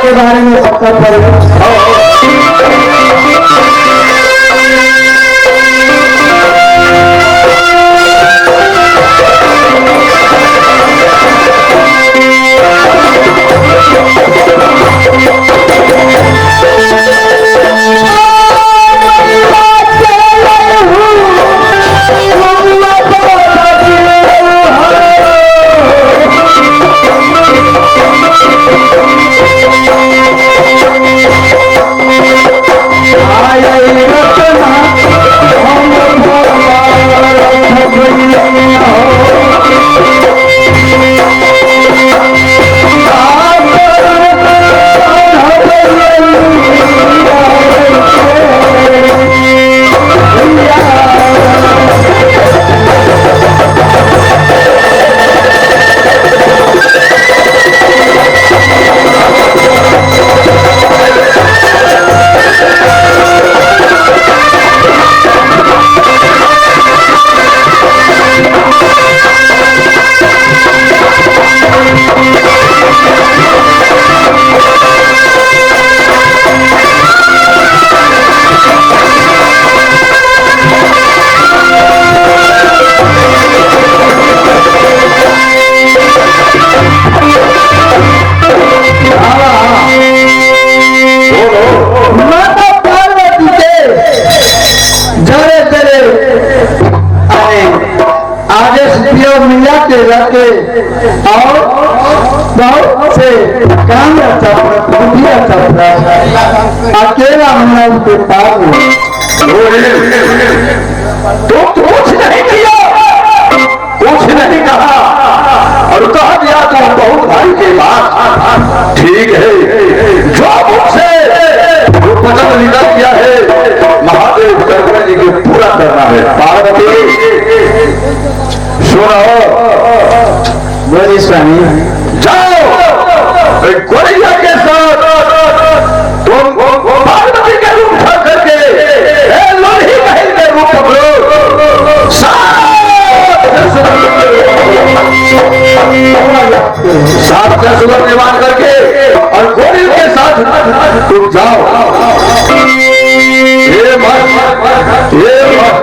के बारे में सबका मिला के और बहुत से काम अकेला हमरा उनके पास तो कुछ नहीं किया, कुछ नहीं कहा और कह दिया तो बहुत भाई के बात ठीक है। जो मुझसे वचन निकल गया है महादेव शंकर जी को पूरा करना है। पार्वती सुनो, बोलिए स्वामी, जाओ गोरिया के साथ तुम पार्वती के रूप धर करके लोही बहन के रूप पकड़ो, सात सुगर निर्माण करके और गोरी के साथ तुम जाओ। ये मत, ये मत।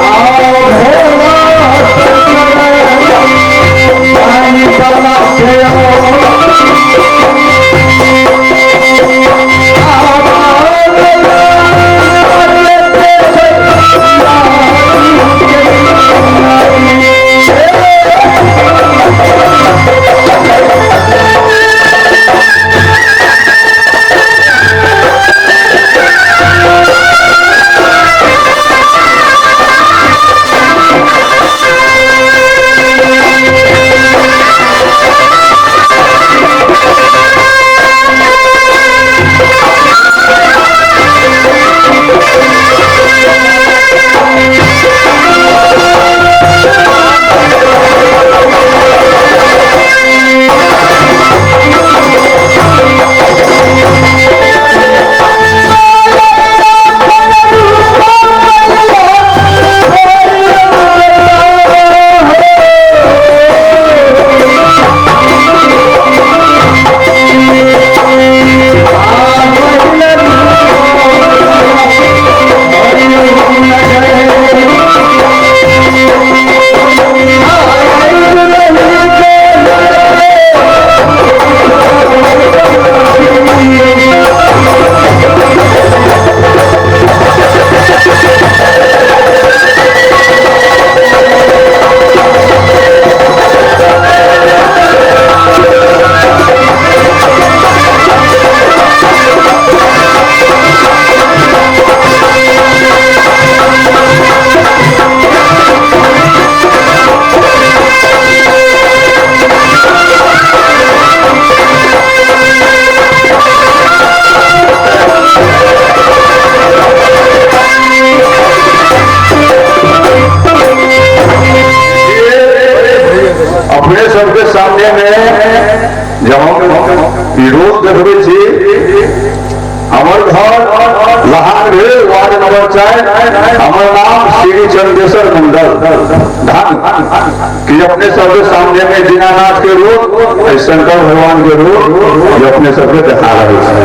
Oh, सामने में जब हम ई रोड देखबै छी, हमर घर लहान भेल, वार्ड नंबर 4, हमर नाम श्री चंदेश्वर मंडल धान कि अपने सबके सामने में दीनानाथ के रूप, शंकर भगवान के रूप जो अपने सबके देखा रहे हैं।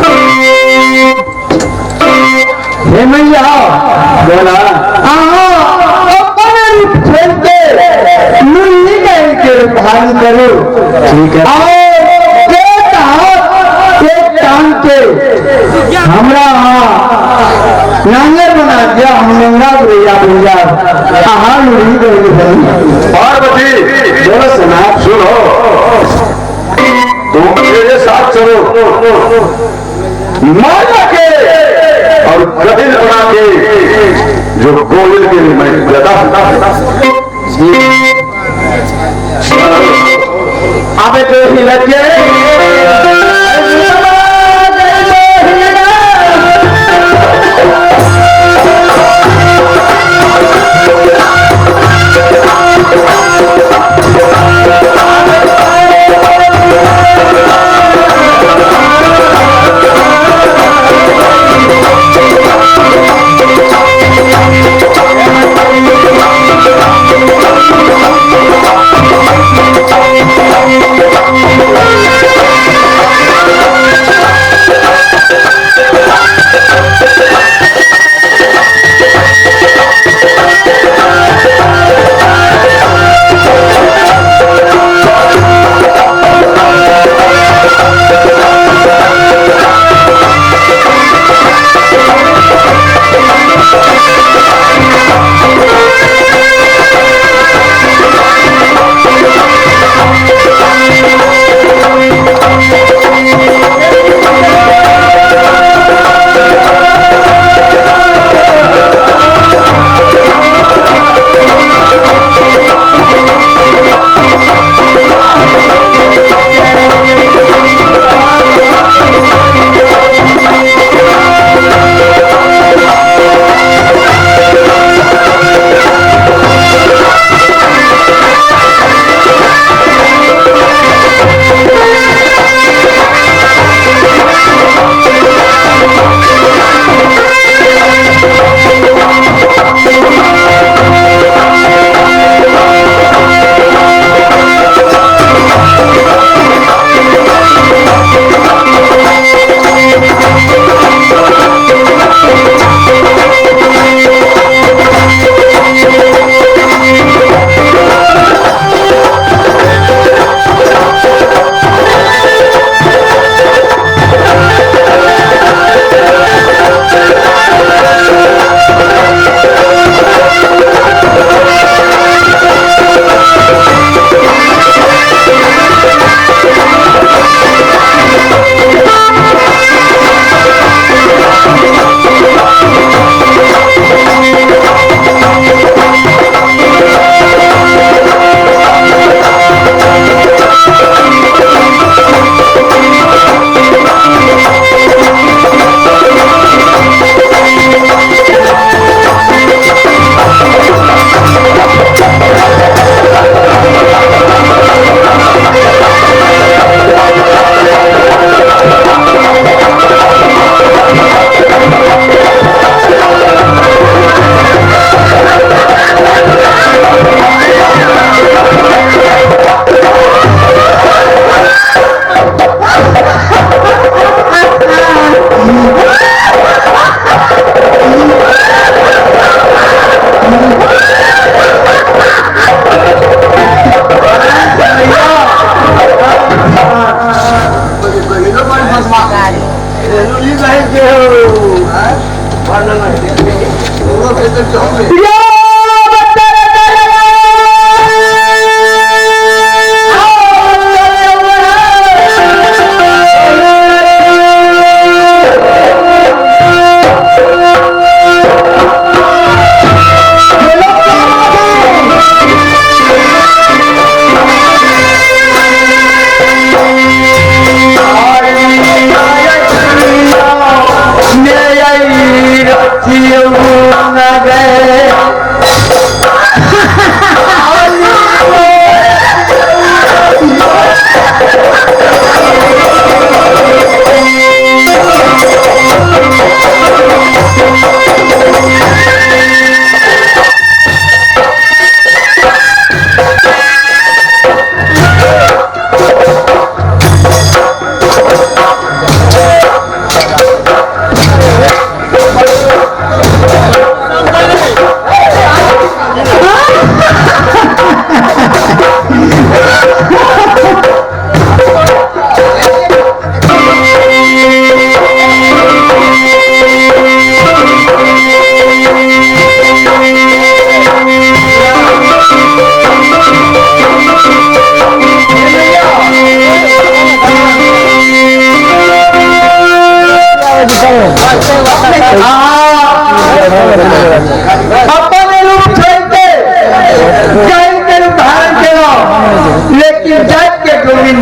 हे मैया बोला अपने रूप छोड़ के लुल्ली के रूप धारण करो। ठीक है। और एक हाथ एक टांग के हमरा नांगर बना दिया, हम नंगा भैया भैया आहा लुल्ली गई बनी। पार्वती बोलो सुना। सुनो, तुम मेरे साथ चलो, माया के और गहिल बना के जो गोविल के लिए मैं गदा। अबे तो ही लगे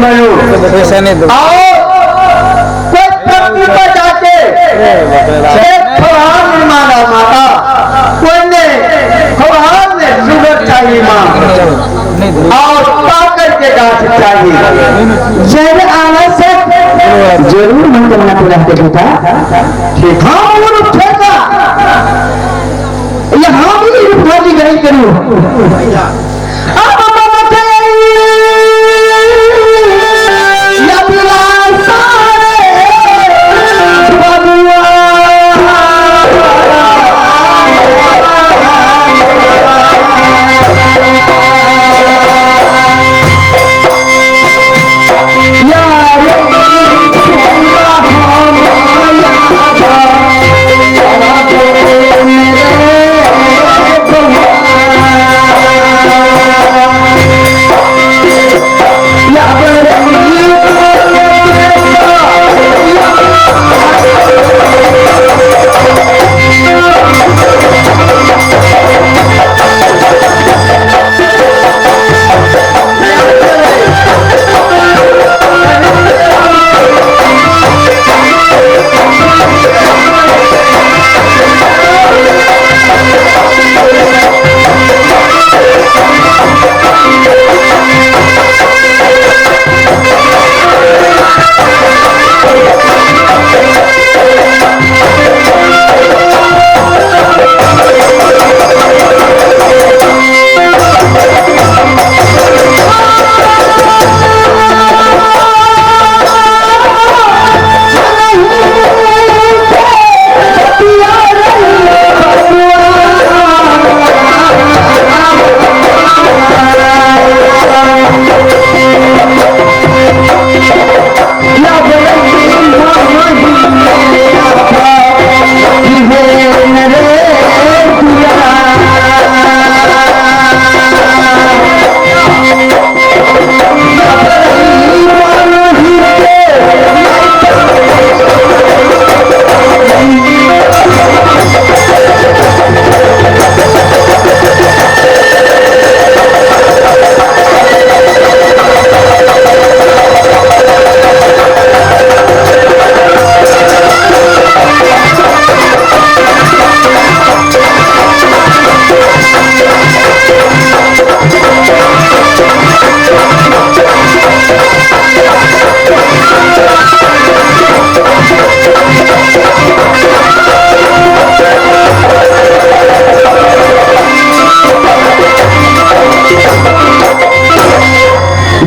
मयूर और कोई पृथ्वी पर जाके एक फरहान नहीं मांगा माता, कोई ने फरहान ने सुगर चाहिए माँ और पाकर के गाछ चाहिए। जब आना से जरूर मनोकामना पूरा होते बेटा। ठीक। हाँ वो ठेका यहाँ भी भाजी गई करूँ। अब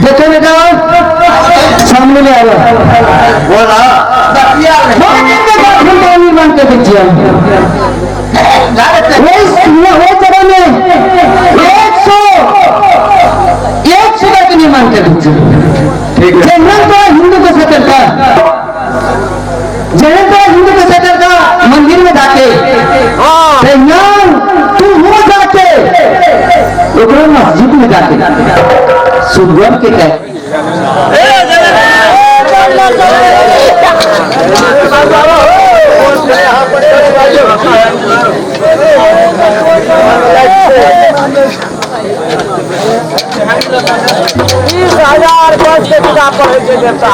देखो बेटा सामने ले आया बोला निर्माण कर दीजिए। वो जगह में 101 का निर्माण कर दीजिए। ठीक है। जनरल तो हिंदू को सतर्क, जनरल तो हिंदू को सतर्क मंदिर में जाके तुम हो जाके मस्जिद में जाके सुगर के कह 20,000 वर्ष के किताब पढ़े के देवता।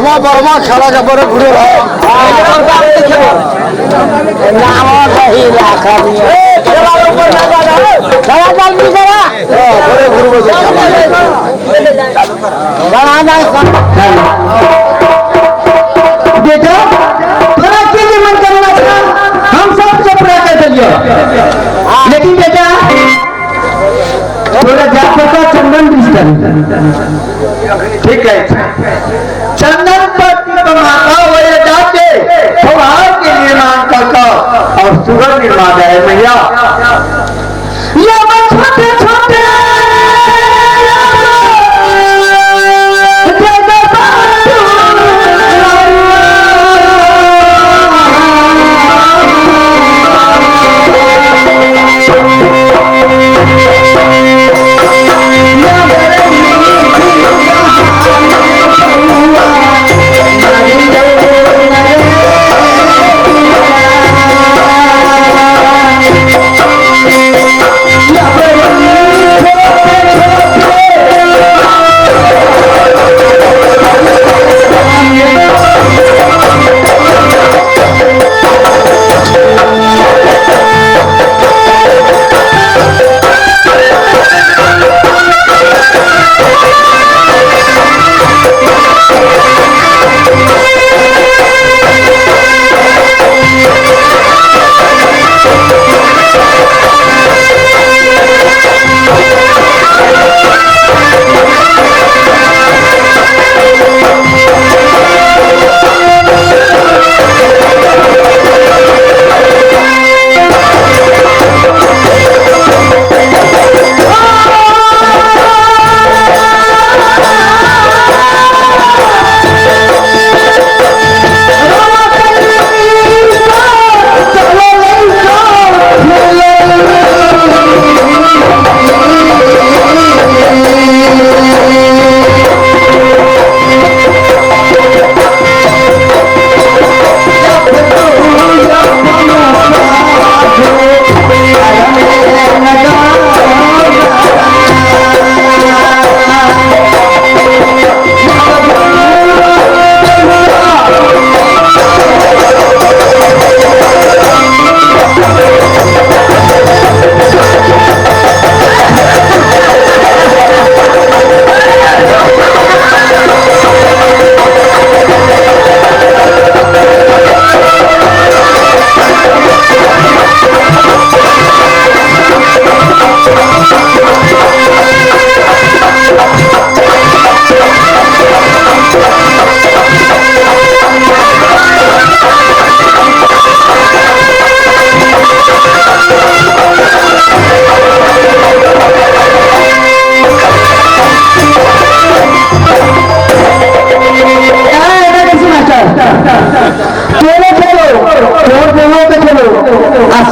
बर्मा बर्मा खेला के बड़े घुरे बेटा तोरा के जे मन करना था हम सब के पूरा कर दिलियो, लेकिन बेटा तोरा जा पता चंदन बिस्तर। ठीक है, चंदन पर माता वही जाके फुहार के निर्माण करता और सुगर निर्माण है भैया। ये छोटे छोटे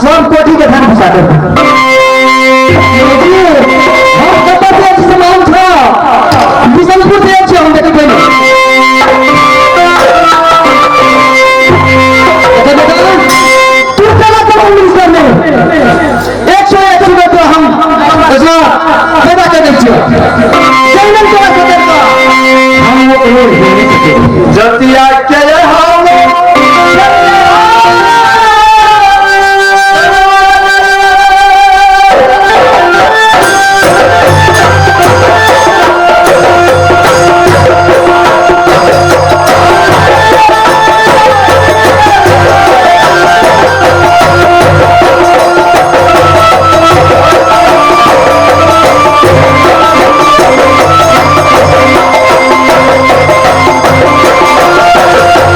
सब कोठी के धान फंसा दे। हम कतऽ से आयल छी से मालूम छौ? बिशनपुर से आयल छी हम। देखै पहिले तू केना करू मिनिस्टर में 101 रुपया तो हम उसमें पैदा कर दै छियौ। जैनन तोरा के देतौ हम वो रोड भेज सके जतिया के हम Thank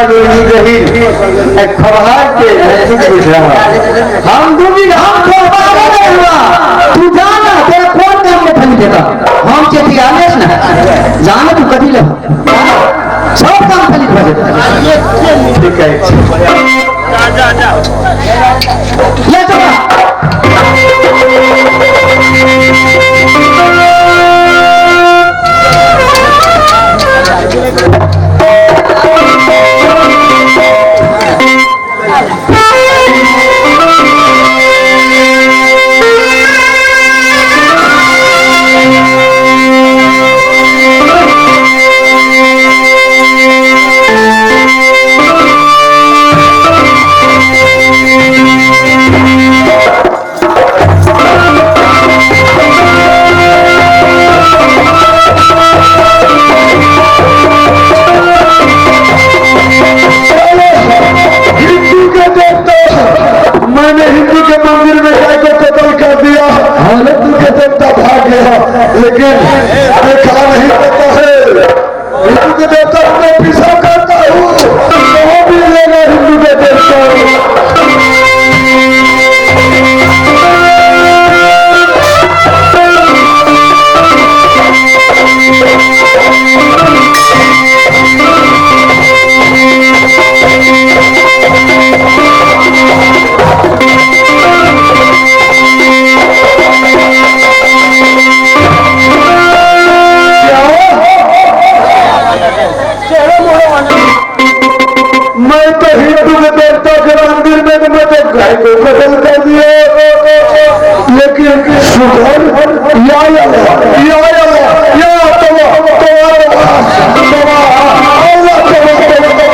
लोही गही खबहार के पूछ रहा हम दू बीघा हम खोबारे नहीं हुआ, तू जा ना, तेरा कौन काम में फली देता, हम चेती आलेस ना जाने तू कभी ले सब काम फली भजे। ठीक है ले चला। हिंदू के देवता, मैंने हिंदू के मंदिर में जाकर कत्ल कर दिया, हिंदू के देवता भाग गया, लेकिन देखा नहीं पड़ता है। हिंदू के देवता को पीछा करता हूँ, वो भी लेना हिंदू के देवता। मैं तो हिंदू के देवता के मंदिर में तो मैं तो गाय को कत्ल कर दिया, लेकिन सुधर या या या या तोबा तोबा तोबा अल्लाह तोबा तोबा।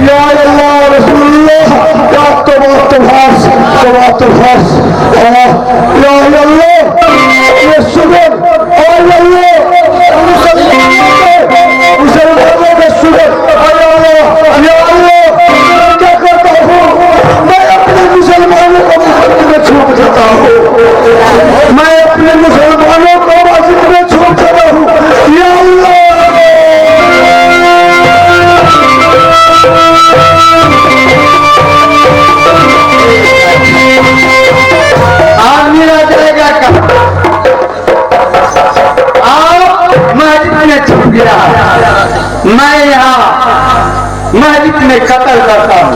या अल्लाह रसूलुल्लाह या तोबा तोबा तोबा तोबा या अल्लाह ये सुबह और अल्लाह मुसलमानों के सुबह या अल्लाह मैं क्या करता हूँ, मैं अपने मुसलमानों को मस्जिद में छुप जाता हूँ, मैं अपने मुसलमानों को मस्जिद में छुप जाता हूँ। या अल्लाह आज मेरा जाएगा कहाँ? आप मस्जिद में छुप गया, मैं यहाँ मस्जिद में कत्ल करता हूँ।